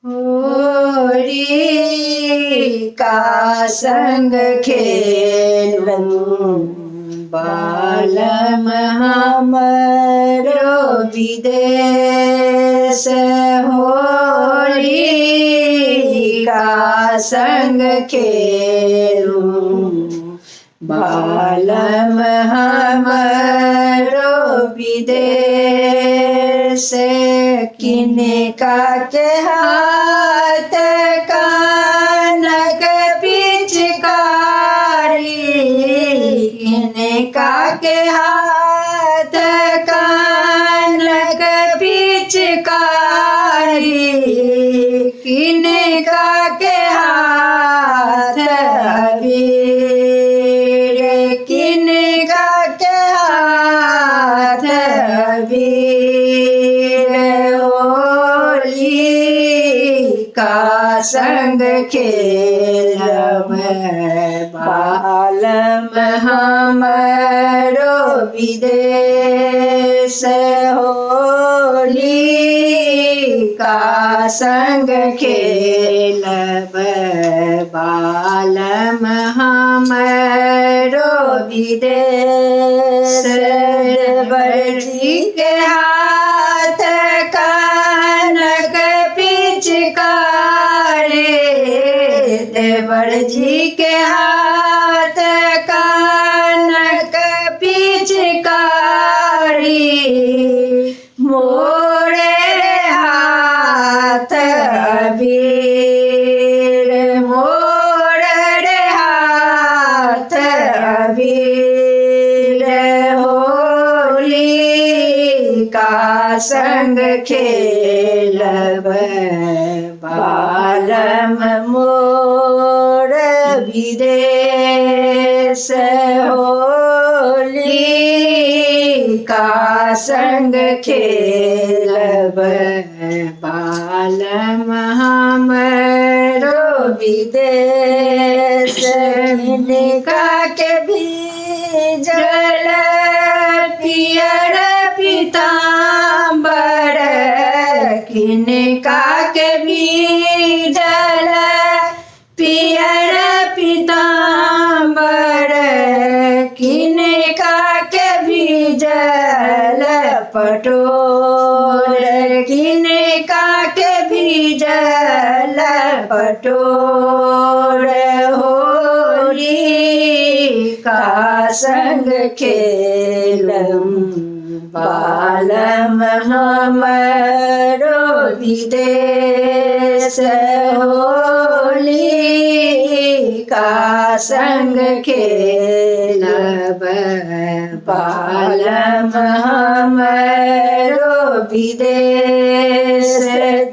होरी का संग खेलूं बालम हमरो विदेश, होरी का संग खेलूं बालम हमरो विदेश, किनका के हाथ कानक पिचकारी, किनका के हाथ कानक पिचकारी, किनका के हाथ अबीर, किनका के हाथ अबीर, होली का संग खेलब बालम हमरो विदेश, होली का संग खेलब बालम हमरो विदेश, देवर जी के हाथ कानक पिचकारी, देवर जी के हाथ कानक पिचकारी, मोरे हाथ अबीर, मोरे हाथ अबीर, होली का संग खेलब बालम मोर विदेश, होली का संग खेलब बालम हमरो विदेश, किनका के भीजल पियर पीताम्बर, किनका के भीजल पियर पीताम्बर, किनका के भीजल पटोर, किनका के भीजल पटोर, होली का संग खेलम बालम हमरो विदेश, होली का संग खेलब बालम हमरो विदेश,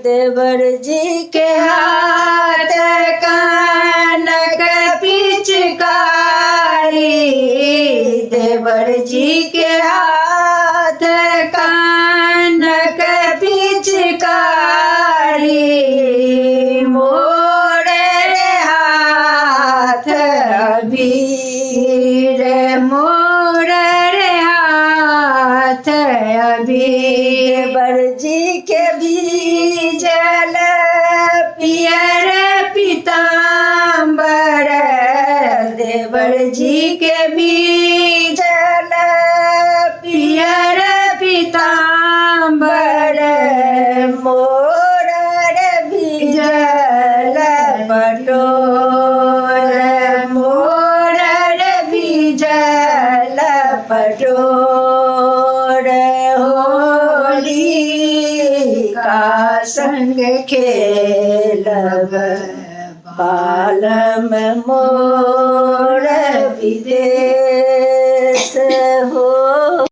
देवर जी के हाथ कानक पिचकारी, देवर जी के हाथ कानक पिचकारी, मोरे हाथ अबीर, मोरे हाथ अबीर, देवर जी के भीजल पियर पीताम्बर, देवर जी के भीजल पियर पीताम्बर, मोर भीजल पटोर, मोर भीजल पटोर, होली का संग खेलब बालम मोर विदेश।